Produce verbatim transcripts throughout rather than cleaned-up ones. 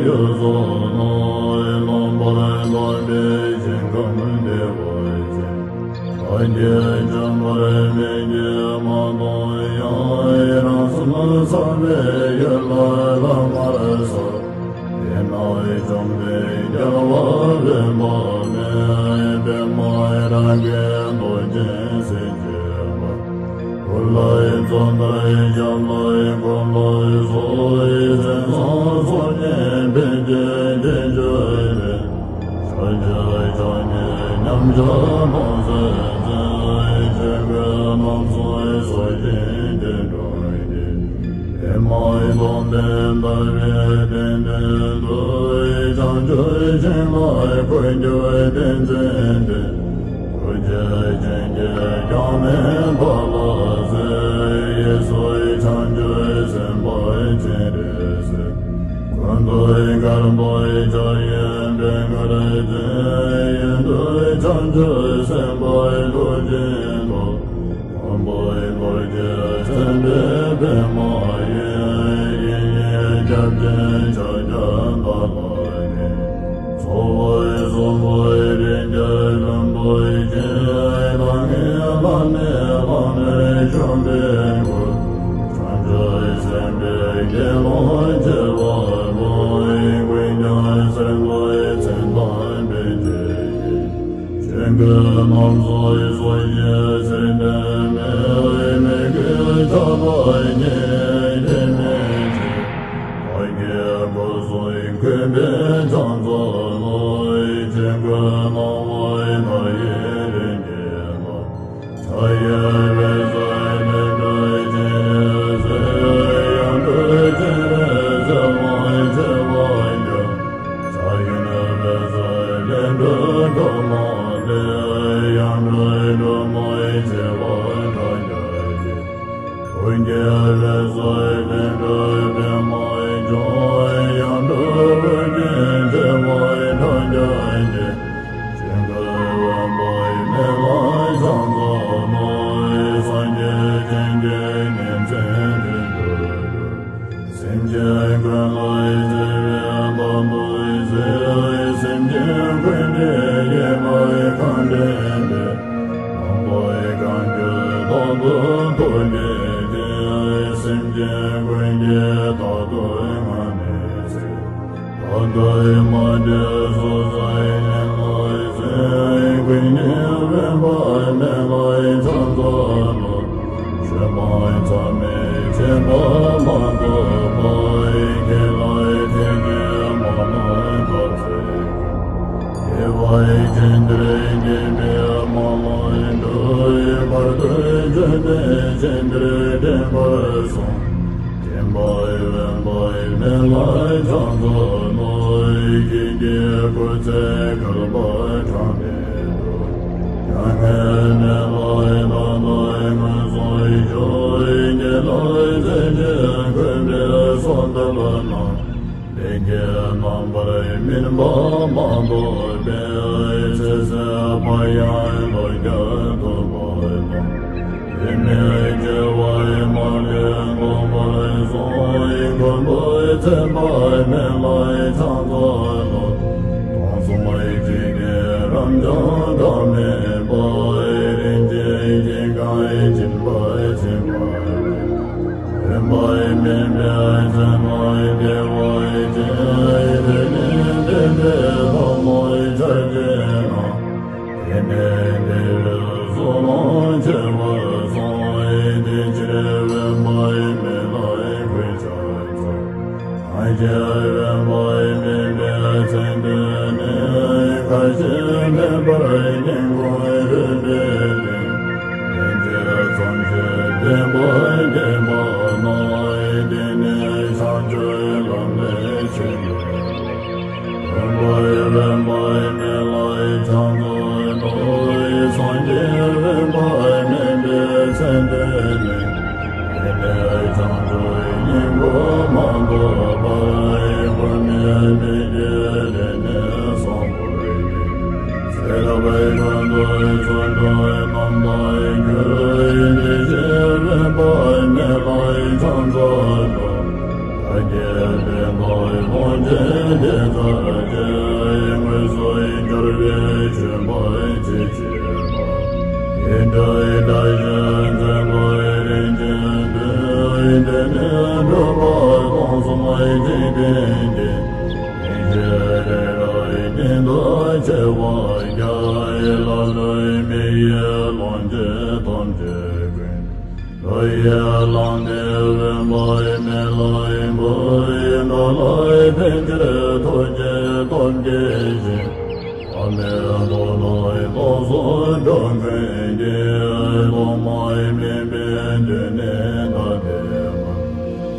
ཡུལ་སོགས་ནང་ལམ་བར་དག་པའི་ཞིང་ཁམས་བདེ་བ་ཅན། བདག་གིས་བྱམས་པར་མི་བགྱིད་མ་དང་ཡང་། རང་སེམས་ཚ་བའི་ཡུལ་ལ་ལམ་བར་སོགས། དེ་ན་བཅོམ་ལྡན་རྒྱལ་བ་དཔོན་པོ་མེད། པདྨ་རཱ་གའི་རྡོ་རྗེ་སེམས་བསྐྱེད་པ། སྐུ་ལ་ཡི་མཚོན་དང་ཞབས་ལ་ཡི་འཁོར་ལོ་སོགས། སེམས་ཙམ་སོགས་ཀྱི་ཕན་བསྐྱེད་ཀྱི་ཆོས་ལས། ཕྱོགས་བཅུའི་ཕྱོགས་ཀྱི་མཉམ་གཞག་སྟོང་གསལ་མཛད། ཆོས་གོས་རྣམ་གསུམ་སོགས་བཞེས་ཏེ་འགྲོ་ཞིང་། ཨེ་མ་ཡི་སྟོང་པའི་ཟླ་བའི་གདན་སྟེང་དུ། བྱང་ཆུབ་ཤིང་ལ་འཁོད་གྱུར་བསྟན་འཛིན་ཏེ། ཐུགས་རྗེ་ཅན་གྱིས་ཀྱང་མེ་ཏོག་ལ་གཟིགས། གཡས་སུ་བྱང་ཆུབ་སེམས་དཔའ་སྤྱན་རས་གཟིགས། སྐུ་མདོག་དཀར་པོ་འཇའ་ཡི་དཔལ་མགར་ཅན། གཡོན་དུ་བྱང་ཆུབ་སེམས་དཔའི་ཐུགས་རྗེའི་ཐོག་མགོན་པོ་རྡོ་རྗེ་སེམས་དཔའི་པདྨ་ཡིས། ཡིད་བཞིན་སྐྱབས་ཆེན་ཕྱག་རྒྱ་བདག་ལ་ནི། ཚོགས་དཔག་གསུམ་པོ་རིགས་བརྒྱ་ལྷུན་པོ་ཆེ། ལྷང་ངེ་ལྷམ་མེ་ལྷམ་མེར་ཞོན་པའི་སྐུ། བྱང་ཆུབ་སེམས་དཔའི་དགེ་སློང་བྱེ་བ་པོ། ཀུན་ཀྱང་གསེར་མདོག་མཚན་དང་ལྡན་བྱས་ཏེ། ཆོས་གོས་རྣམ་གསུམ་སོགས་བཞེས་ཚེ་འདི་མེད། མི་དགེ་བྱ་བ་ཉེས་བྱས་མེད་ཅིང་། བདག་གི་སྐུ་གསུང་མཁྱེན་པའི་ཕྱག་མཛོད་ནོ། ཆོས་གོས་སྣང་བ་མཐའ་ཡས་རིགས་བརྒྱད་ལ། ཕྱག་གཡས་པས་གསོལ་ལྷུན་གྲུབ་སྤྱན་རས་གཟིགས། གཡོན་དུ་སྤྱན་རས་གཟིགས་དབང་ཆེ་བ་བརྒྱ། ཕྱག་གཡོན་པས་གསོལ་ལྷུན་གྲུབ་སྒྲོལ་མ་སྟེ། གཡོན་དུ་སྒྲོལ་མ་ཆེ་བ་ཕྲག་བརྒྱ་བརྒྱད། ཨོ་རྒྱན་རབ་གསལ་ལྷུན་གྲུབ་པདྨ་འབྱུང་། ཡང་དག་པར་རྒྱན་ཆེ་བ་ཕྲག་བརྒྱ་བརྒྱད། ཆོས་གོས་དབེན་པའི་མེ་ལྷའི་ཕྱག་མཛོད་ནོ། སངས་རྒྱས་བྱིན་གྱིས་ཉིན་མཚན་དུས་སུ་གྱུར། སེམས་ཅན་ཀུན་ལ་བརྩེ་བའི་བདག་ཏུ་གཟིགས། སེམས་ཅན་ཀུན་གྱི་དབྱེ་བ་གང་དྲན་ཏེ། དང་པོའི་གང་གྱུར་རྟག་ཏུ་ཐུགས་བསྐྱེད་དེ། སེམས་ཅན་ཀུན་གྱི་རྟག་ཏུ་ངང་ནས་གཟིགས། བདག་ལྟ་བུའི་མ་བྱས་སོ་སོའི་ཉེས་ལ་གཟིགས། ཀུན་གྱི་དབེན་པ་མེ་ལྷའི་ཕྱག་མཛོད་ནོ། ཆོས་སྤངས་མཚམས་མེད་བྱེད་པ་མ་གཏོགས་པ། ཁྱེད་ལ་ཐེག་ཆེན་མ་ལ་བབས་ཚེ། དགེ་བའི་རྒྱུན་དེར་སྐྱེས་པའི་མ་ལ་འགྲོ། བར་དུ་གཅོད་པའི་ཆེན་དེར་འདྲེན་པར་གསུངས། སྦྱིན་པ་དབེན་པའི་མེ་ལྷའི་ཕྱག་མཛོད་ནོ། ཁྱེད་ཀྱི་སྐུ་ཚེ་བསྐལ་པ་གྲངས་མེད་དུ། མྱ་ངན་མེད་པར་ད་ལྟའི་ངན་སོང་ཤོར། དགེ་ལེགས་མཛད་ཅིང་མཁོན་པའི་གསོལ་འདེབས་གནང་། ལས་ཀྱི་རྣམ་པར་སྨིན་པ་མ་གཏོགས་པའི། ཚེ་ཟད་པ་ཡང་ལོ་བརྒྱ་ཐུབ་པ་དང་། ཡིད་མི་བདེ་བའི་མ་ལུས་འགོག་པར་གསུངས། མགོན་པོ་མཚན་དཔལ་མེ་ལྷའི་ཕྱག་མཛོད་ནོ། སྟོང་གསུམ་འཇིག་རྟེན་རབ་འབྱམས་གྲངས་མེད་པ། རིན་ཆེན་གྱིས་གང་བ་སྦྱིན་པ་བྱིན་པ་ལས། དབེན་པའི་མུན་པའི་མཚན་མ་བདེ་བ་ཅན། དེ་ནས་བསྟན་པའི་ཐོག་མར་ཆར་ཆེན་ལ། དེ་ནས་བདེ་བའི་གསུང་ལམ་ཆེ་བར་གསུངས། དེ་ཕྱིར་དབེན་པའི་མེ་ལྷའི་གུས་ཕྱག་འཚལ། གང་ཞིག་དབེན་པའི་མུན་པའི་མཚན་ཐོས་ནས། ཁ་ཞེ་མེད་པར་སྙན་ཁོང་རུས་པས་བརླན། ལན་གཅིག་མཚམས་ཤིང་བདེན་པར་བརྒྱན་པ་ན། དེ་ནས་བྱང་ཆུབ་ལམ་ལས་ཆེར་བརྒལ་བ། མགོན་པོ་དབེན་པའི་མེ་ལྷའི་ཕྱག་མཛོད་ནོ། སངས་རྒྱས་དབེན་པའི་མུན་པའི་མཚན་ཐོས་ནས། དེ་ནས་བྱང་ཆུབ་སྙིང་པོ་མ་ཐོབ་བར། མགོན་མེད་མི་སྐྱེ་རིགས་ནས་སངས་རྒྱས་ཏེ། ཚེ་རབས་ཀུན་ཏུ་བརྩོན་འགྲུས་རྣམ་དག་གྱུར། དེ་ཕྱིར་དབེན་པའི་མེ་ལྷའི་ཕྱག་མཛོད་ནོ། བདག་གིས་བསྟན་པའི་ལམ་ ལོ་ཡི་ལང་དེ་བོན་པོའི་མེ་ལོང་བོའི་ནོར་ལ་ཕན་ཆད་ཐོགས་བཅས་སྟོབས་ཀྱི་ཞིང་། ཨ་མའི་ནོར་ལ་ལྟོ་སོགས་འགྲོ་ཀུན་གྱི། ཐོག་མ་མེད་པའི་དུས་ནས་ད་ལྟའི་བར།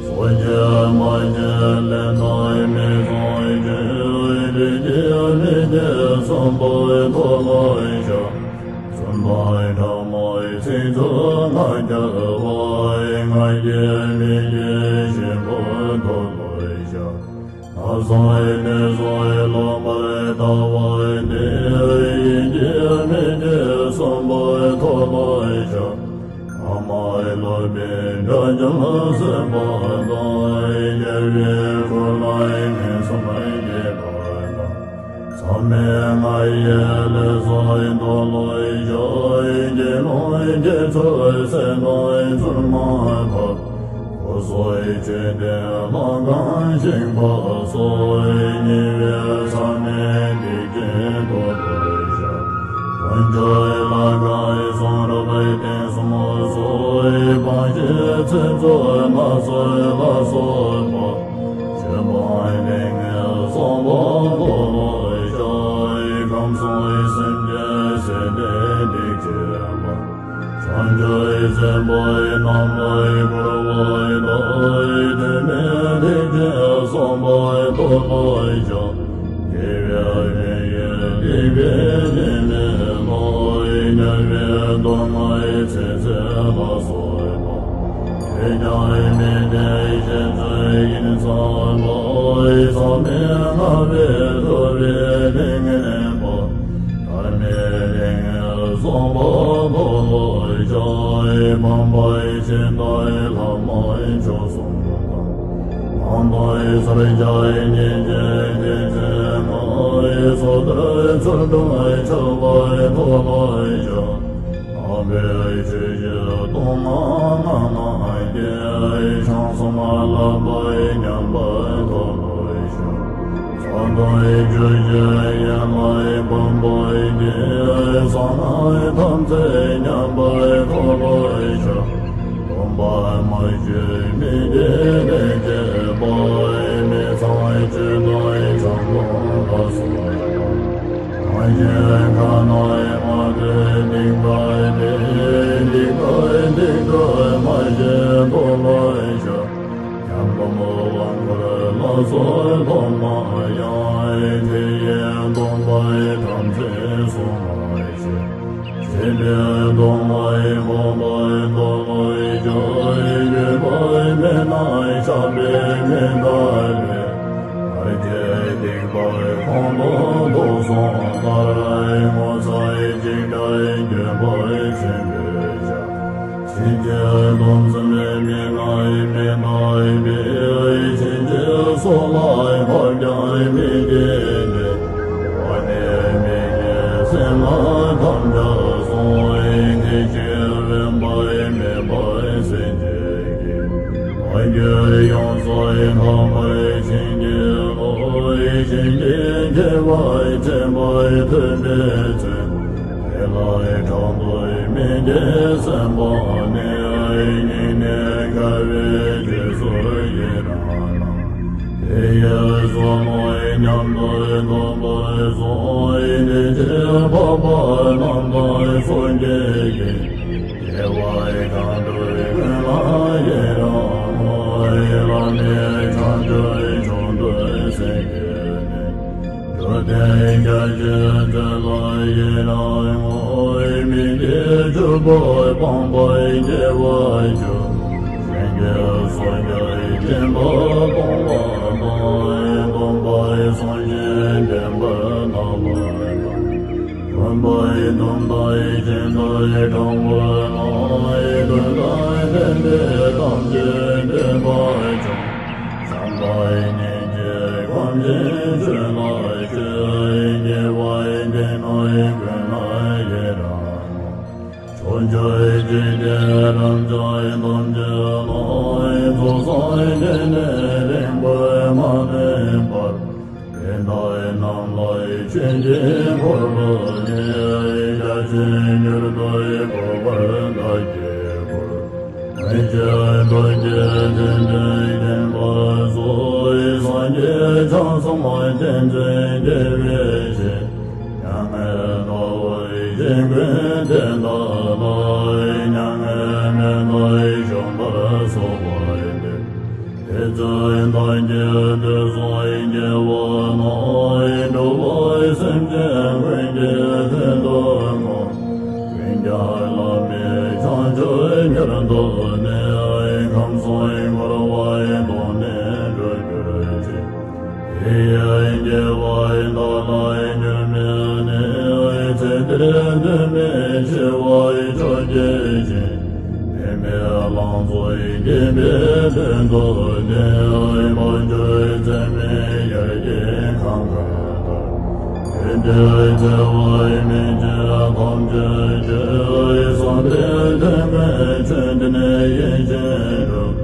སོ་སྐྱེ་མ་སྐྱེས་ལས་དང་མི་ཚངས་སྦྱིན། རིགས་ཀྱི་མི་སྐྱེས་བསམ་པའི་ཐོག་ལ་བཞག་བཙུན་པ་ཕྲ་མོའི་ཚིག་རྩུབ་ང་རྒྱལ་བ། ང་རྒྱལ་མི་སྐྱེས་ཞིང་པོའི་ཐོག་ལ་བཞག་ལྷ་བཟང་གནས་བཟང་ལོག་པར་ལྟ་བ་འདི། ཡིད་ཀྱི་མི་སྐྱེས་བསམ་པའི་ཐོག་ལ་བཞག་ཨ་མ་ལོག་པའི་དགྲ་བཅོམ་སེམས་དཔའ་དང་། རྒྱལ་བའི་སྐུ་ལ་ངན་སོང་སྐྱེས་པ་དང་། མཚམས་མེད་ལྔ་ཡི་ལས་བཟང་མདོ་ལ་བཞག་དགེ་སློང་དགེ་ཚུལ་སྲས་དང་བཙུན་མ་འཕགས། སོ་སོའི་ཆོས་དེ་ལ་གང་ཞིག་པ་སོགས། ཉེ་བའི་ས་གནས་འདི་སྐད་དུ་བསྟོད་བཞག་དཀོན་མཆོག་ལ་དགའ་བའི་གསུང་རབ་བསྟན་གསུམ་སོགས། བང་ཞིན་ཚིག་རྩུབ་སྨྲ་སོགས་ལ་སོགས་པ། ཆོས་སྤོང་ལས་ངན་བསམ་པ་ལོག་ལོག་བཞག་ཁམས་གསུམ་སེམས་ཅན་ཟད་པའི་སྡིག་བྱས་པ། བྱང་ཆུབ་སེམས་དཔའི་རྣམ་པར་བཀུར་བ་དང་། དོན་མེད་སྡིག་བྱས་བསམ་པ་ལོག་ལོག་བཞག་དགེ་བའི་བཤེས་གཉེན་སྡིག་པའི་སྡིག་མེད་ལ། དམྱལ་བའི་སྡུག་བསྔལ་ཚེ་ཟད་ལ་སོགས་པ། བདེ་ཀྱང་མི་བདེ་ཞེ་ཚོལ་ཡིད་ཚིམ་པ། མཚམས་མེད་ལྔ་པའི་ཐུབ་པའི་ཏིང་ངེ་འཛིན། ཐར་མེད་རིགས་ངན་བསམ་པ་ལོག་ལོག་བཞག་ཕམ་པའི་ཆོས་དང་ལྷ་མ་ཡིན་ཕྱོགས་གསུམ་དུ་དང་། ཕམ་པའི་ཕྱོགས་བཅུའི་སྙིང་རྗེ་སྡིག་ཅན་ལྔ། སོ་ཐར་ཚུལ་ཁྲིམས་ཆགས་པའི་ཐོག་ལ་བཞག་ཕམ་པའི་ཆོས་བཞི་སྡུག་བསྔལ་ལྔ་ལྔ་སྟེ། བྱང་སེམས་ལྷག་པའི་ཉམས་པའི་ཐོག་ལ་བཞག་ཚོགས་དང་རྒྱུ་ཞིང་ཡན་ལག་ཕམ་པའི་སྡེ། གསང་སྔགས་ཐམས་ཅད་ཉམས་པའི་ཐོག་ལ་བཞག་སྡོམ་པ་མ་ཞུས་མི་དགེ་ལས་བྱས་པ། མི་ཚངས་སྤྱོད་དང་ཆང་འཐུང་ལ་སོགས་པ། གང་ཞིག་ཁ་ན་མ་ཐོས་སྡིག་པ་སྟེ། སྡིག་པའི་སྡིག་སྒྲིབ་མ་བྱས་ཐོག་ལ་བཞག་ཉམས་སྡོམ་དབང་བསྐུར་ལ་སོགས་སྡོམ་པ་ཡང་། དེ་ཡི་སྡོམ་པའི་དམ་ཚིག་སྲུང་བ་བྱས། བྱས་པའི་སྡོམ་པའི་སྡོམ་པའི་སྡོམ་པའི་སྦྱོར་བའི་མི་སྣང་བཤགས་པའི་མི་འདའ་བའི་བར་ཆད་སྡིག་པའི་ཁོང་དུ་དུག་གསུམ་ལྟར། ངོ་ཚ་འཇིགས་སྐྲག་འགྱོད་པ་ཆེན་པོས་བཤགས། ཕྱིན་ཆད་སྡོམ་གསུམ་མི་སྣང་མི་འདའ་བའི། ཕྱིན་ཆད་སྲོག་ལ་ཕབ་ཀྱང་མི་བདེ་བའི། འོ་ནི་མི་དགེ་སེམས་ལྔ་ཐམས་ཅད་བསྲུང་བའི། དེ་ཕྱིར་དབེན་པ་མེད་པར་སེམས་བསྐྱེད་ཀྱིས། མ་གྱུར་ཡོངས་སུ་དག་པར་བྱིན་གྱིས་རློབས། བྱིན་གྱིས་བརྒྱན་པ་དྲན་པ་ཐོས་པའི་ཚེ། དེ་ལ་ཕྲག་དོག་མི་དགེ་སེམས་དཔའ་ནི། སྙིང་ནས་དགའ་བའི་རྗེས་སུ་ཡི་རང་ལ། དེ་ཡི་བསོད་ནམས་མཉམ་དུ་བསྡུ་བར་གསོལ། དེ་ཕྱིར་འཕགས་པ་རྣམས་དང་སངས་རྒྱས་ཀྱིས། དགེ་བ་གང་བསྒྲུབས་ཀུན་ལ་ཡི་རང་ངོ་། བླ་མེད་བྱང་ཆུབ་མཆོག་ཏུ་སེམས་བསྐྱེད་ནས། འགྲོ་དོན་རྒྱ་ཆེན་མཛད་ལ་ཡི་རང་ངོ་། མི་དགེ་བཅུ་པོ་སྤངས་པས་དགེ་བ་བཅུ། སེམས་བསྐྱེད་སོ་བརྒྱ་ཡིས་བརྒྱན་པ་སྤངས་པ་དང་། སྡོམ་པ་བཟང་ཞིང་ལྡན་པ་རྣམ་པར་དག་མཐུན་པའི་སྡོམ་དང་སྦྱིན་དང་དྲང་པོ་དང་། ཀུན་དང་ལྡན་པའི་དམ་ཚིག་ལྡན་པ་ཅན། བྱམས་པ་སྙིང་རྗེ་ཁོང་ ཆོས་ལ་སྤྱོད་དགེ་བ་འདི་ནི་ཀུན་ལ་ཡི་རང་། ཕྱོགས་བཅུའི་འཇིག་རྟེན་རབ་འབྱམས་ཐམས་ཅད་ལ། ཚོགས་བསགས་བགྱིས་ནས་རིང་པོར་མ་ལུས་པར། དེ་དག་རྣམས་ལ་ཆོས་ཀྱི་འཁོར་ལོ་ནི། རྒྱ་ཆེར་གྱུར་ཏེ་འགྲོ་བར་བདག་གིས་བསྐུལ། མི་ཕྱེད་རྡོ་རྗེ་འཛིན་པས་མཁྱེན་པ་སོགས། སངས་རྒྱས་བྱང་སེམས་ཏིང་འཛིན་རྒྱས་པའི་ཕྱིར། མྱ་ངན་འདའ་བར་བཞེད་ཀུན་དེ་དག་ལ། མྱ་ངན་མེད་པར་བཞུགས་པར་འདོད། དེ་ཚེ་བདག་གིས་དུས་གསུམ་དགེ་བ་རྣམས། འགྲོ་བ་སེམས་ཅན་ཀུན་གྱི་དོན་དུ་བསྔོ། ཀུན་ཀྱང་བླ་མེད་བྱང་ཆུབ་མྱུར་ཐོབ་ནས། ཁམས་གསུམ་འཁོར་བའི་དོན་ནི་གྲོལ་གྱུར་ཅིག། དེ་ཡི་དགེ་བ་བདག་ལ་འགྱུར་མེད་ནས། ཚེ་འདིར་དོན་མེད་འཆི་བའི་ཆོས་སྐྱེད་ཅིང་། འབྲལ་མེད་ལང་ཚོའི་རྒྱན་པའི་དོན་དུ་ནི། མ་གྱུར་ཚད་མེད་དབྱར་སྐྱེས་གངས་དཀར་ལྟར། དེ་འདྲའི་བརྩེ་བའི་མིག་གིས་ཐམས་ཅད་མཁྱེན། བསམ་པའི་དོན་ཀུན་ཆོས་བདེན་ཡིད་བཞིན་འགྲུབ།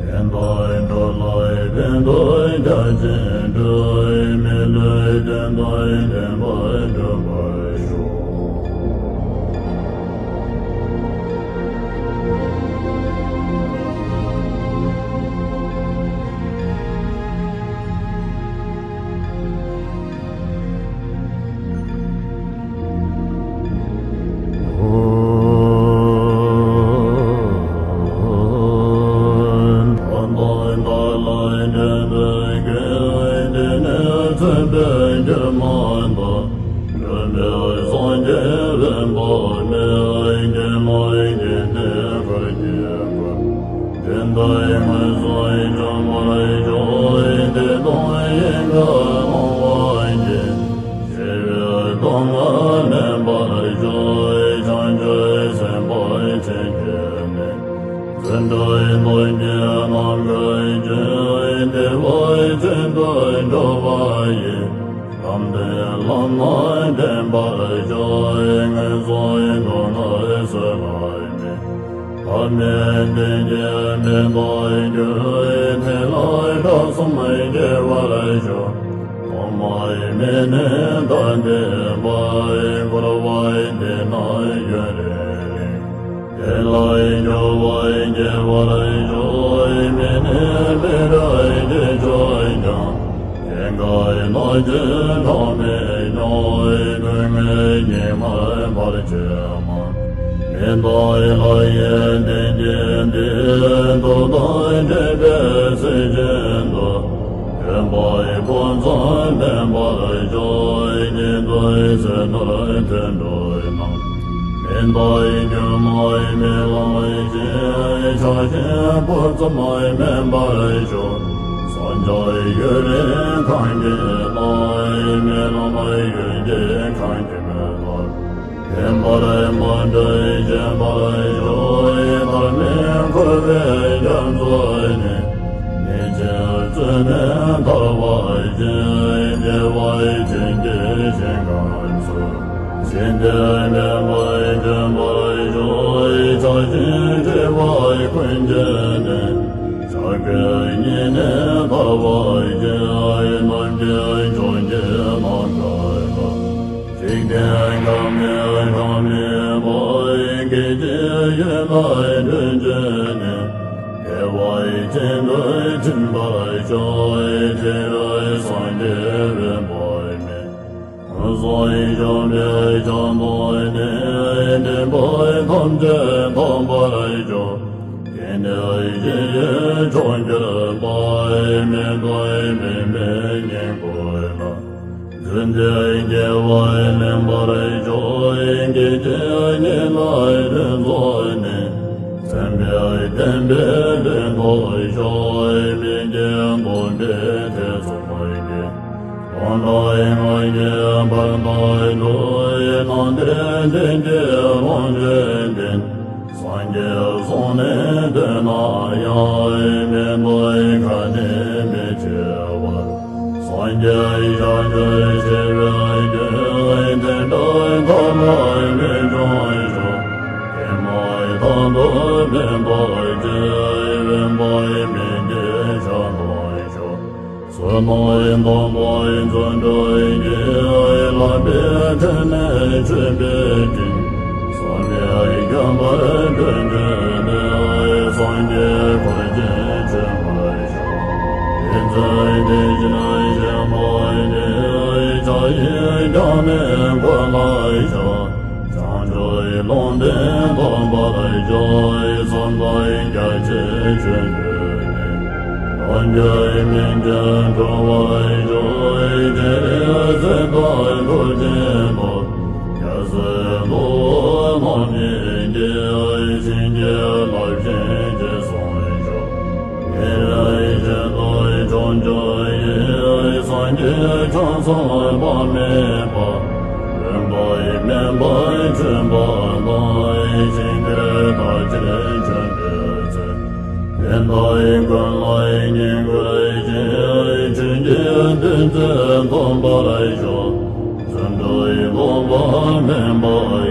དེ་དག་འགྲོ་ལ་ཕན་ཐོགས་རྒྱ་ཆེན་འགྲུབ། མི་ལུས་དོན་དང་ལྡན་པར་འགྲུབ་པར་ཤོག། དེ་ལྟར་ངན་སོང་འཇོམས་པར་ཤོག། བདེ་སྟོང་ཡིད་འགའ་ལོང་བར་བགྱི། ཞི་བའི་སྡུག་བསྔལ་མེད་པར་ཤོག། བྱང་ཆུབ་སེམས་དཔའི་ཚིག་བརྗོད་ནས། འཛིན་གྲྭའི་རྡོ་རྗེ་ནམ་མཁའི་སྤྱན། བདེ་བ་ཅན་དུ་འགྲོ་བ་ཡི། དམ་པའི་ལམ་སྣ་འདྲེན་པར་ཤོག། ངན་སོང་སྡུག་བསྔལ་སེལ་བར་མཛད། ཐ་མལ་འདི་ཉིད་མེད་པར་གྱུར། དེ་ལ་དགྲ་གསུམ་སྐྱེ་བར་ཤོག། ཐོག་མའི་མེ་ནི་བདག་འདྲེན་པ། འཁོར་བའི་འདས་ན་ཡུན་རིང་རིང་། དེ་ལ་སྐྱོ་བ་སྐྱེ་བར་ཤོག། མི་ནི་མི་རབས་ཀྱི་མཆོག་ཀྱང་། སྐྱེ་རྒ་ན་འཆི་གྲངས་མེད་མྱོང་། སྡུག་བསྔལ་སྙིགས་མར་བར་ཆད་མང་། མི་འདའ་ལྷ་ཡི་གདན་གྱི་འདུས། མཐུ་དང་བཅས་པས་སྲིད་ཞིའི་མཐུ། མཐུན་པའི་ཕུན་ཚོགས་འདྲེན་པར་ཤོག། ཉན་ཐོས་སྲས་ནོར་དོན་གྲུབ་རྣམས། མི་འདའ་སྒྱུ་མའི་རྨི་ལམ་བཞིན། ཆགས་ཞེན་འབུ་ཙམ་མེད་པར་ཤོག། སངས་རྒྱས་ཡུན་རིང་གང་གི་ལ། རྨི་ལམ་ཡུན་གྱིས་གང་གི་མི་ལ། བདེན་པར་མ་འདྲེས་བཞེངས་པར་ཤོག། མཐར་མི་འཁོར་བའི་རྒྱ་མཚོ་ནས། ཉེས་ཆད་བཙུན་མས་ཐར་བར་བྱེད། བདེ་བ་ཅན་གྱི་ཞིང་ཁམས་སུ། ཞི་བདེ་མེད་པར་བྱོན་པར་ཤོག། ཆགས་ཞེན་སྒྲིབ་པ་ཀུན་གྱིས་ནི། ཕྱག་གི་གཉིས་ནས་ཐར་བར་བྱེད། རྣམ་མཁྱེན་མཆོག་གི་ལམ་ཀ་ལ། འཇིག་རྟེན་འགག་མེད་གྲངས་མེད་པ། སྐད་ཅིག་ཡུད་ལ་གྲོལ་བྱེད་ནས། བདེ་བ་ཅན་དུ་ཐིམ་པར་ཤོག། དེ་རུ་སངས་རྒྱས་འོད་དཔག་མེད། ངན་སོང་འཇོམས་པའི་ཕྱག་ཐོགས་ནས། འདྲེན་པ་ཐམས་ཅད་ཐོབ་པར་ཤོག། དེ་ནས་ཞི་བའི་མཆོག་གྱུར་པ། མི་ལྡོག་པའི་མིག་བསྙེན་བཀུར་ལ། རྫུན་གྱི་སྐྱེ་བ་ལེན་པར་ཤོག། སྐད་ཅིག་ཉིད་ལ་ལྷུན་རྫོགས་ནས། མཚན་དཔེའི་བསྟན་པའི་དོན་རྟོགས་ཤོག། མི་སྐྱེ་སྟོང་པའི་ཐེ་ཚོམ་སྐྱེས། སྟོང་དང་ངོ་བོའི་བར་དོ་དུ། སྣང་མཐའི་དོན་གྱི་ལོངས་སྤྱོད་ལྡན། སངས་རྒྱས་གསུང་ནི་ཐོས་ན་ཡང་། མི་ལྡོག་ཁ་ནས་མི་ཆེ་བར། སངས་རྒྱས་ཞབས་ཀྱུ་ཞི་བའི་རྒྱུད། དེ་འདྲ་ཐོབ་པར་ངེས་འབྱུང་ཤོག །ཀྱེ་མ་དང་དུ་མེད་པར་བགྱི། དབེན་པའི་མི་དགེ་བཅུ་ལ་ཕྱོགས། བསོད་ནམས་དམ་པའི་བརྩོན་འགྲུས་ཀྱིས། ལག་པའི་ཐོད་ནས་མཆོད་པའི་སྤྲིན། བསམ་པའི་དགོན་པར་སྤྲོས་བཅས་ནས། སངས་རྒྱས་འཁོར་བཅས་མཆོད་པར་ཤོག །དེ་ཚེ་དེ་བཞིན་གཤེགས་པ་ནི། ཕྱག་གཡས་བརྐྱང་ནས་འཁོར་ལ་ཕྱག །བྱང་ཆུབ་ལུང་བསྟན་ཐོབ་པར་ཤོག །བསམ་དོན་རྒྱ་ཆེར་ཆོས་སྟོན་ནས། ལོངས་སྤྱོད་སྨིན་ཅིང་གྲོལ་བར་ཤོག །སྤྱན་རས་གཟིགས་དང་ཐུགས་རྗེ་ཐོབ། རྒྱལ་སྲས་ཀླུ་དབང་རྣམ་གཉིས་ཀྱིས། བྱིན་གྱིས་བརླབ་ཅིང་རྗེས་སུ་བཟུང་ཤོག །ཉེ་རིང་ཅན་དང་ཕྱོགས་བཅུ་ཡི། སངས་རྒྱས་ཆོས་ཚོགས་དཔག་མེད་པ། དབེན་པ་སྨན་པ་མཆོད་པ་དང་། ཞིང་དེར་བདག་ཅག་བྱོན་པའི་ཚེ། དེ་དག་ཀུན་ལ་བསྙེན་བཀུར་ཞིང་། ཆོས་ཀྱི་ཐོས་ཚད་ཐོབ་པར་ཤོག །བརྩོན་འགྲུས་ལོག་པ་མིན་པ་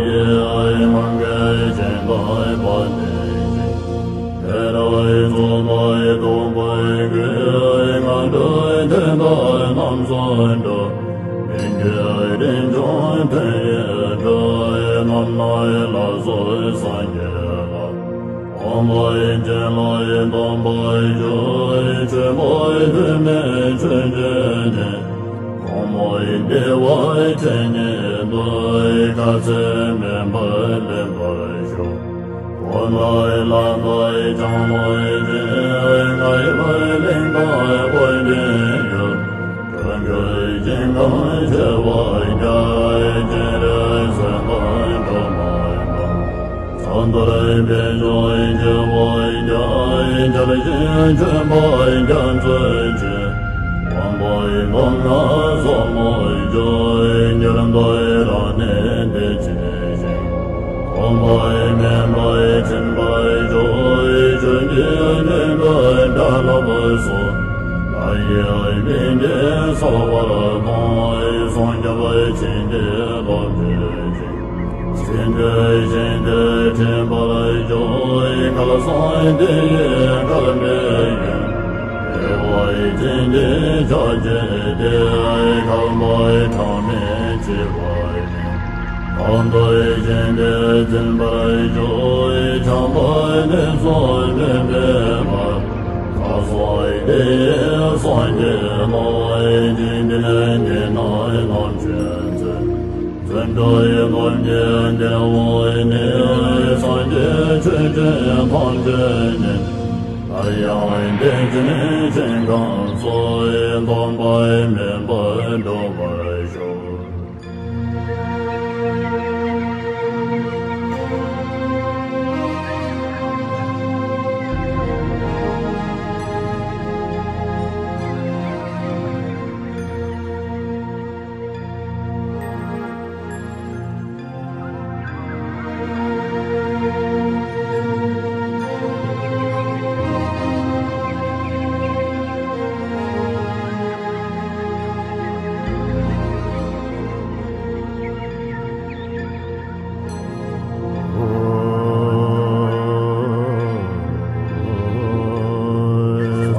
ཡི། མངོན་དགའི་ཞིང་དང་བ་དན་ཞིང་། ཐེག་རབ་རྫོགས་པའི་སྟོང་པར་བཀོད། ངན་འགྲོའི་དོན་དག་རྣམ་གསུམ་འགྲུབ། མི་བསྐྱོད་རིན་འབྱུང་དོན་ཡོད་གྲུབ། རྣམ་སྣང་ལ་སོགས་སངས་རྒྱས་ལ། དབང་པོ་ཅན་ལ་གཏོང་བར་ཤོག །ཆོས་མ་ཐོས་མི་ཆོས་བརྗོད་ནས། གོང་མའི་བདེ་བ་ཇི་སྙེད་དུ། ཁ་ཚེགས་མེད་པར་ལེན་པར་ཤོག །གོ་ནོར་ལག་ན་བྱང་ལོང་ཅན། ང་ཡི་བར་གླིང་དང་ཨོ་རྒྱན་ཡུལ། ཀུན་གྱི་ཞིང་ཁམས་ཆེ་བ་བརྒྱ། སྤྱན་རས་གཟིགས་དང་སྒྲོལ་མ་དང་། ཚངས་པར་སྤྱོད་པའི་སྤྱོད་པ་བརྒྱ། འཇའ་ཆེན་ཆོས་འཁོར་རྒྱ་མཚོའི་ཆུ། དབང་པོའི་སྒོ་ལྔ་ཟབ་མོ་སྤྱོད། འགྱུར་མེད་རང་གནས་བདེ་ཆེན་ཞིང་། གོང་མ་སྨན་པས་ཚིམ་པར་ཤོག །ཆོས་ཀྱི་སྙིང་པོ་སྒྲ་སླར་གསོ། ལྷ་ཡི་མིག་གིས་གསལ་བར་མཐོང་། སྲུང་སྐྱོབ་བྱིན་གྱིས་རློབ་བྱེད་ཅིང་། སྲིད་མཐའི་ཞིང་དེར་ཐིམ་པར་ཤོག །སྐལ་བཟང་དེ་ཡི་སྐལ་མེ་ཡིས། བདེ་བ་ཅན་གྱི་ཕྱོགས་བསྐྱེད་དེ། ཁམས་པའི་གྲངས་མེད་མཆིས་པ་ཡིས། གང་དག་ཞིང་དེར་འཛིན་པར་ཤོག །བྱམས་པ་ནི་ཚོགས་འདུས་པའི་བར། ཁམས་པའི་དེ་ཡི་སངས་རྒྱས་ལ། འཇིག་རྟེན་འདི་ན་བླ་མཆོད་མཛད། བརྩོན་འགྲུས་ཡི་སྟོབས་ཀྱིས་བདེ་བ་ནི། སངས་རྒྱས་ཆོས་ཀྱི་ཐམས་ཅད་ཉིད། སླར་ཡང་བདེ་ཆེན་ཞིང་ཁམས་སུ། སྟོང་པ་མེད་པར་འགྲུབ་པར་ཤོག་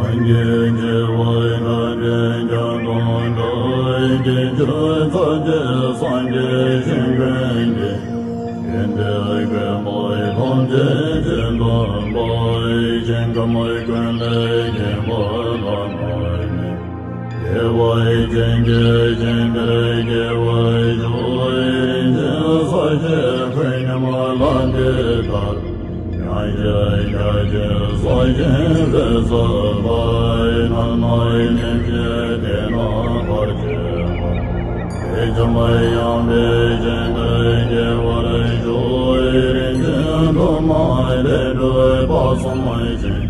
སངས་རྒྱས་བྱེ་བ་ལྔ་སྟེ་བརྒྱ་སྟོང་དྲུག །དཀྱིལ་འཁྱིལ་རྩ་བརྒྱད་སངས་རྒྱས་ཞིང་ཀུན་གྱི། དགེ་འདུན་དགེ་སློང་ཐམས་ཅད་ཀྱི་སྟོན་པ། ཞིང་ཁམས་ཀུན་ལས་རྒྱལ་བ་བླ་ན་མེད། བདེ་བ་ཅན་གྱི་ཞིང་དེར་སྐྱེ་བར་ཤོག །རིན་ཆེན་གསལ་བྱེད་ཀུན་མཉམ་ལྷ་འདྲེ་ལྟར། མྱང་བྱེད་རྒྱ་ཆེན་གསལ་བྱེད་འོད་གསལ་ལ། རྣམ་སྣང་ལྷན་སྐྱེས་དེ་རྣམས་ཕར་བྱེད་པ། དེ་ཙམ་ཡངས་པའི་ཞིང་དུ་སྐྱེ་བར་ཤོག །རིན་ཆེན་ཐོག་མ་ལས་གྲུབ་དཔག་བསམ་ཤིང་།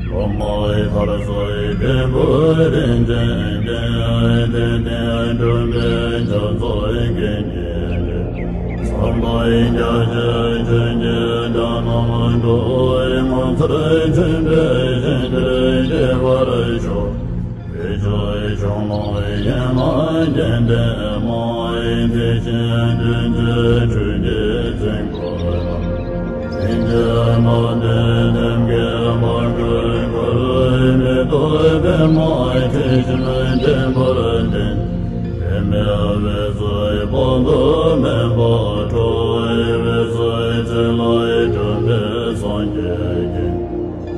སློབ་མའི་མཐར་སོན་སྐྱེས་བུ་རིན་ཆེན་ལྡན། དེ་ནས་སྒྲུབ་པའི་ཕྱག་རྫོགས་དགེ་བསྙེན་ལས། བསམ་པ་ཡི་རྒྱ་ཆེན་ཆོས་ཀྱི་སྒྲ་རྣམས་སྒྲོག །ངོ་མཚར་ཆེན་པོའི་ཞིང་དེར་སྐྱེ་བར་ཤོག །དེ་ ཆོས་སྐྱོང་ནོར་ཡན་ལ་རྒྱན་ལྡན་མ། དེ་བཞིན་བདུད་རྩི་ཁྲུས་ཀྱི་རྫིང་བུ་ལ། སེང་གེ་མ་ལྡན་ལྡེམ་གྱི་འབར་ཁུང་བསྐོར། མེ་ཏོག་པདྨ་དྲི་ཞིམ་བརྒྱན་པར་བརྟེན། དེ་མེད་འོད་ཟེར་དཔག་ཏུ་མེད་པ་འཕྲོ། འོད་ཟེར་ཚེ་ལས་བསྒྲུབས་པའི་སངས་རྒྱས་ཀྱིས།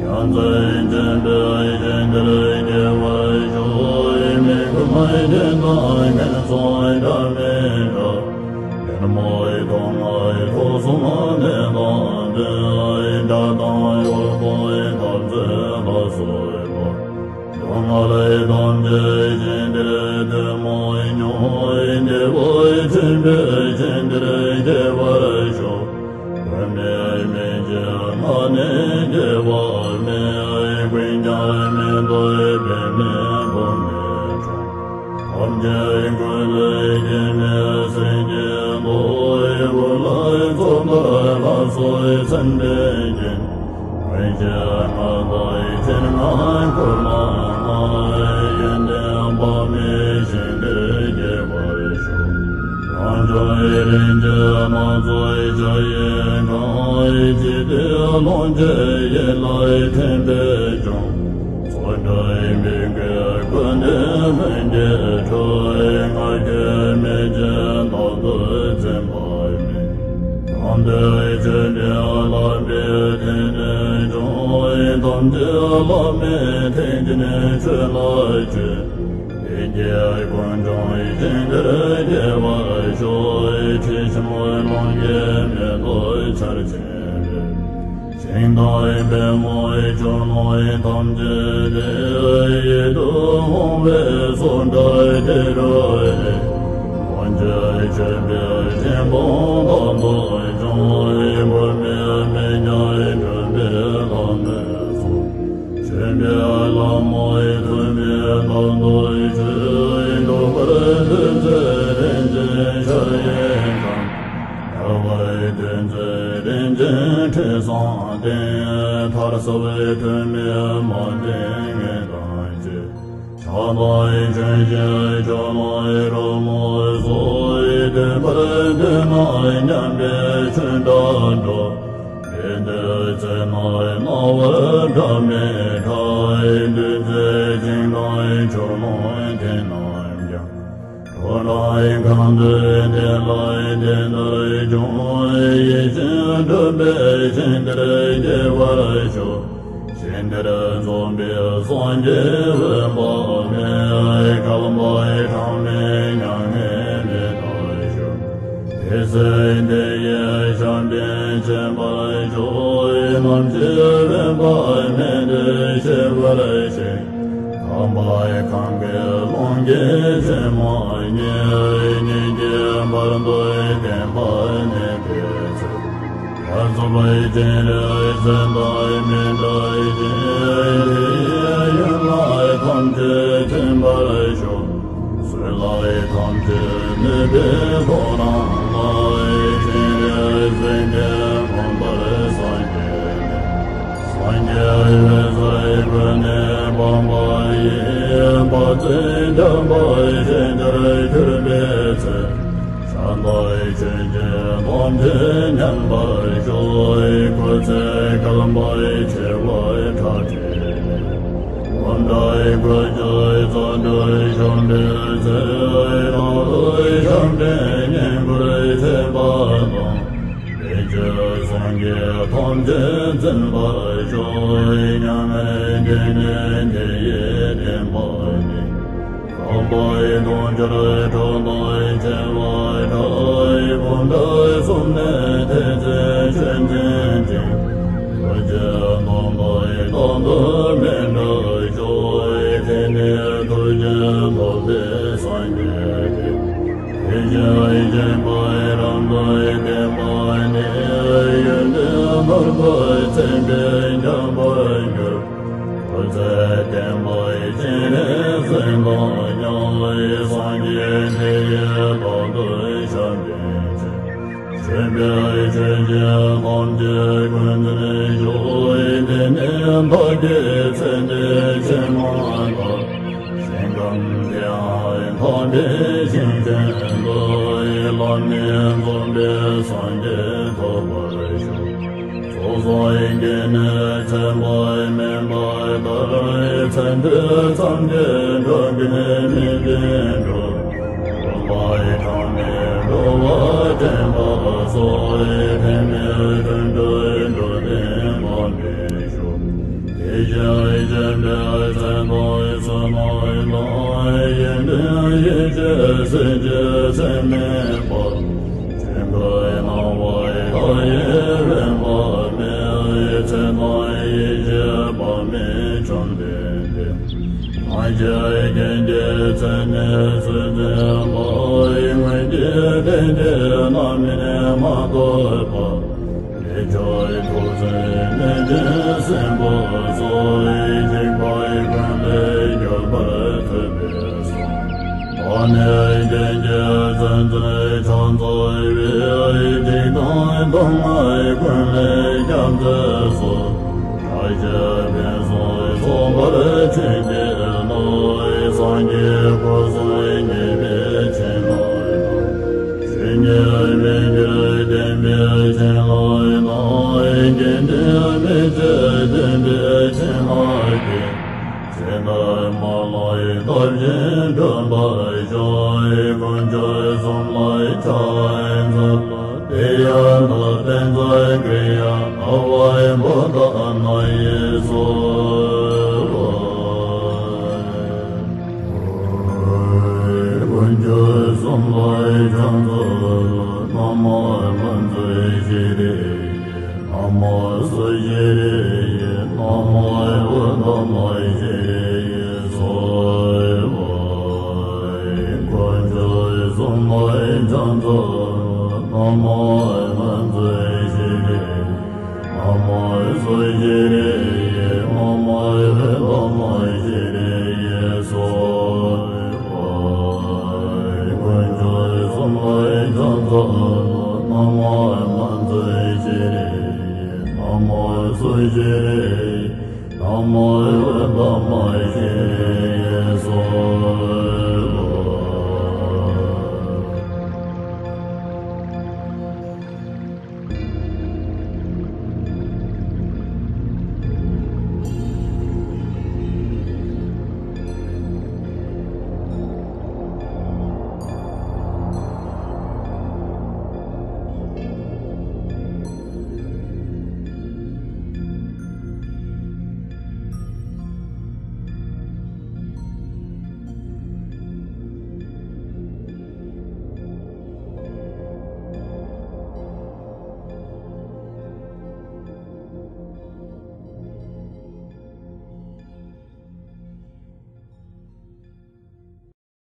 ཡོངས་འཛིན་ཆེན་པོས་ཞིང་དེར་སྐྱེ་བར་ཤོག། མི་ཁོམ་རྒྱན་དང་ངན་སོང་འདྲ་མི་འདྲ། ཉོན་མོངས་སྡུག་བསྔལ་དུག་གསུམ་ནད་དང་ལྡན། དགྲ་དང་དབུལ་ཕོངས་འཐབ་རྩོད་ལ་སོགས་པ། སྡུག་བསྔལ་ཐམས་ཅད་ཞིང་དེར་ཐོན་མ་མྱོང་། བདེ་བ་ཆེན་པོས་ཞིང་དེར་སྐྱེ་བར་ཤོག། མགོན་མེད་མི་བརྗེད་ངག་ནི་སྐྱེ་བ་མེད། ཀུན་ཀྱང་མི་སྡོད་པདྨའི་བུ་མོའི་འཁྲུངས། ཐམས་ཅད་ཀུན་ལས་སྐྱེས་པའི་སེང་གེ་མདོག། དབུ་ལ་ཚོམ་བུ་ལ་སོགས་མཚན་དཔེས་བརྒྱན། མངོན་ཤེས་ལྔ་དང་སྤྱན་ལྔ་འཁོར་ལྔ་མངའ། ཡོན་ཏན་དཔག་མེད་ཞིང་དེར་སྐྱེ་བར་ཤོག། རང་བྱུང་རིན་ཆེན་སྣ་ཚོགས་འཇའ་ཡིས་གང་། འཇིག་རྟེན་ལོངས་སྤྱོད་ཡིད་ལ་དྲན་པས་སྐྱོང་། ཚོགས་བསགས་མི་དགེ་ཀུན་ནས་ལྷུན་གྱིས་གྲུབ། ང་རྒྱལ་མེད་ཅིང་རྟག་ཏུ་འཛིན་པ་མེད། དམ་པའི་ཆོས་འདི་བསླབ་པའི་ཐད་ནས་ཀྱང་། དམ་ཆོས་བླ་མེད་ཐེག་ཆེན་ཆོས་ལ་སྤྱོད། ལས་ཀྱི་ཀུན་འབྱུང་ཞིང་དེར་སྐྱེ་བར་ཤོག། དྲི་ཞིམ་ལོངས་སྐྱེས་མེ་ཏོག་ཆར་ཆེན་རེ། ཞིང་དང་པདྨོ་ཆུ་ཀླུང་ཐམས་ཅད་དེ། ཡིད་དུ་འོང་བའི་སོགས་སྒྲ་དྲི་རོ་རེག། ཀུན་གྱི་མཆོད་པའི་ཆེན་པོ་རྟག་ཏུ་འབྱུང་། བུད་མེད་མི་ཉག་སྒྲུབ་པའི་བླ་མའི་ཚོགས། མཆོད་པའི་ལྷ་མོ་ཐུགས་མི་རྟག་ཏུ་མཆོད། འདོད་པར་འདོད་མཛད་རིན་ཆེན་ཤར་ཡི་གྲངས། ཡལ་བར་འདོད་མཛད་རིན་ཆེན་ཁྲི་བཟང་སྟེང་། མཐར་སོན་པའི་ཐུགས་མི་མ་བསྟེན་ངན་དང་བཅས། ཕྱག་དང་མཆོད་ཅིང་ཕྱག་ལ་རོལ་མོ་སོགས། བསྟོད་པར་འདོད་ན་མཉམ་པའི་ཆོས་སྒྲ་སྒྲོགས། དེ་འདྲའི་ཚེ་ན་རྣ་བར་སྒྲ་མི་གྲག། བདུད་རྩིའི་བྱིང་དང་ཆུ་ཀླུང་དེ་རྣམས་ཀྱང་། འགྲོ་རྣམས་གང་འདུལ་དེ་ལ་དེ་ལྟར་འབྱུང་། ཡིད་བཞིན་སྒྲུབ་པའི་ཞིང་དེར་སྐྱེ་བར་ཤོག། ཞིང་དེར་འཛོམས་པའི་སངས་རྒྱས་འོད་དཔག་མེད། བསྐལ་པ་གྲངས་མེད་མྱ་ངན་འདས་པར་ཤོག། དེ་ཚེ་དེ་ཡི་ཞབས་པད་མཆོད་པར་ཤོག། ནམ་ཞིག་དབེན་པ་མེད་དུ་གཤེགས་པར་ཤོག། ཁམས་པ་ཁམས་ཀྱི་ཀློང་གི་ཆོས་མ་ཉན། ཉིད་ཀྱི་བར་དུ་བསྟན་པ་གནས་པའི་ཚེ། བར་རྫོགས་པའི་སྤྱན་རས་གཟིགས་དང་མི་འབྲལ་ཞིང་། དེ་ཡི་ཡན་ལག་ཐམས་ཅད་ཐིམ་པར་ཤོག། གསོད་ལྷ་ཐམས་ཅད་གནོད་པའི་ཐོ་རངས་ལ། སྤྱན་རས་གཟིགས་དེ་མངོན་པར་སངས་རྒྱས་ནས། སངས་རྒྱས་འོད་ཟེར་ཀུན་ནས་འཕངས་པ་ཡིས། དཔག་ཚད་བརྒྱ་པ་ཞིང་དེར་གྱུར་པའི་ཚེ། ཕྱག་དང་མཆོད་ཅིང་ཐམས་ཅད་མཉམ་པར་ཤོག། སྐུ་ཚེ་བསྐལ་པ་བྱེ་བ་ཁྲག་ཁྲིག་ནས། འོ་འདྲ་སྐུ་ཅན་རྩ་བྲལ་བཤམས་པའི་ཚེ། ལྷ་ཀླུ་ཞབས་འདྲེན་བསྙེན་བཀུར་བྱེད་པ་དང་། དེ་ཕྱིར་སངས་རྒྱས་ཐམས་ཅད་འཛིན་པར་ཤོག། མྱ་ངན་འདས་ནས་དེ་ཡི་བདེན་པ་ནི། ཁམས་པའི་དུང་ཕྱུར་ཁྲག་དང་བཅས་པ་ཕྲ། བུམ་པ་གསུམ་ནས་ཐོན་ཚེ་ཆོས་འཛིན་ཅིང་། ཐུགས་རྗེ་སྟོང་པ་རྟག་ཏུ་མི་འབྲལ་ཤོག། དེ་ནས་ཐུགས་རྗེ་ཐོབ་པའི་སངས་རྒྱས་ཏེ། དེ་བཞིན་གཤེགས་པ་རབ་ཏུ་བརྟན་པ་ནི། ཡོན་ཏན་ཕུན་སུམ་ཚོགས་པས་ཁྱབ་པར་གྱུར། སྐུ་ཚེ་བརྟན་པ་སྤྱན་རས་གཟིགས་དང་མཉམ། སངས་རྒྱས་དེ་ཡི་བདག་ཏུ་ཞབས་འདྲེན་ཅིང་། མཆོད་པའི་མཆོད་སྤྱན་ཐམས་ཅད་ཀུན་འཛིན་ཤོག། དེ་ནས་བདག་གིས་ཚེ་འདིའི་ཕྱིར་མ་དག། ཞིང་ པའི་ཞིང་ཆེན་དུ་བླ་མའི་འཛུམ་པའི་སངས་རྒྱས་ཐོབ་པར་ཤོག་ཚོགས་བསགས་ཀྱི་ནི་ཚེ་འཕོས་མིན་པ་ལྟར་ཚེ་འདི་ཐམས་ཅད་འགྲོ་ཀུན་མི་ལྡན་འགྲོ། འགྲོ་བའི་གྲངས་མེད་འགྲོ་བ་འདྲེན་པ་སོགས་འཕྲིན་ལས་དོན་དུ་འགྲོ་དོན་ལ་མི་ཤོག་དེ་བཞིན་གཤེགས་པའི་མཚན་དང་བསོད་ནམས་དང་ཡོན་ཏན་ཡིད་ཀྱི་སྲིད་ཞིའི་ཚད་མེད་པ། ཆོས་འཁོར་སྣང་བ་མཐའ་ཡས་རིམ་པ་མེད། ཚེ་དང་ཡེ་ཤེས་པ་མེད་བཅོམ་ལྡན་འདས། སངས་རྒྱས་མཁྱེན་བརྩེ་ནས་ཚུལ་བསྟན་པ། སྔོན་གྱི་བསྟན་བཅོས་རྣམ་སྨིན་མ་གཏོགས་པ། དལ་འབྱོར་ཐོག་བརྩེགས་གནོད་སྦྱིན་སྲིན་པོ་སོགས། འཇིགས་པའི་ཀུན་ལས་སྐྱོབ་པར་ཐུབ་པས་སོ། ད་ནི་མཁྱེན་བརྩེ་བརྩོན་འགྲུས་ཕྱག་འཚལ་བས། སྡིག་དང་སྡུག་བསྔལ་ཀུན་ལས་སྐྱོབ་མཛད་སོ། ཕྱག་བཞི་ཕུན་སུམ་ཚོགས་པར་བྱིན་གྱིས་རློབས། སངས་རྒྱས་སྐུ་གསུམ་བརྙེས་པའི་བྱིན་རླབས་དང་། ཆོས་ཉིད་མི་འགྱུར་བདེན་པའི་བྱིན་རླབས་དང་། དགེ་འདུན་མི་ཕྱེད་བདེན་པའི་བྱིན་རླབས་ཀྱིས། ཇི་ལྟར་མ་ལགས་ཡི་སྟོབས་བཞིན་འགྲུབ་པར་ཤོག་དཀོན་མཆོག་གསུམ་ལ་ཕྱག་འཚལ་ལོ། དེ་ཡང་དུ་བསྟན་རྩ་ཀུན་ཡང་དག་པའི་བུདྡྷ་ན་ཡིས་གསོལ་བ། དཀོན་མཆོག་གསུམ་ལ་ཕྱག་འཚལ་ལོ། ན་མོ་ཕུན་ཚོགས་ཤྲཱི་ཡེ། ན་མོ་སུ་ཤྲཱི་ཡེ། ན་མོ་བུདྡྷ་ན་ཤྲཱི་ཡེ་གསོལ་བ། དཀོན་མཆོག་གསུམ་ལ་ཕྱག་འཚལ་ལོ། ན་མོ་ཕུན་ཚོགས་ཤྲཱི་ཡེ། ན་མོ་སུ་ཤྲཱི་ཡེ། ན་མོ་བུདྡྷ་ན་ཤྲཱི་ཡེ་གསོལ་བ། དཀོན་མཆོག་གསུམ་ལ་ཕྱག་འཚལ་ལོ། ན་མོ་ཕུན་ཚོགས་ཤྲཱི་ཡེ། ན་མོ་སུ་ཤྲཱི།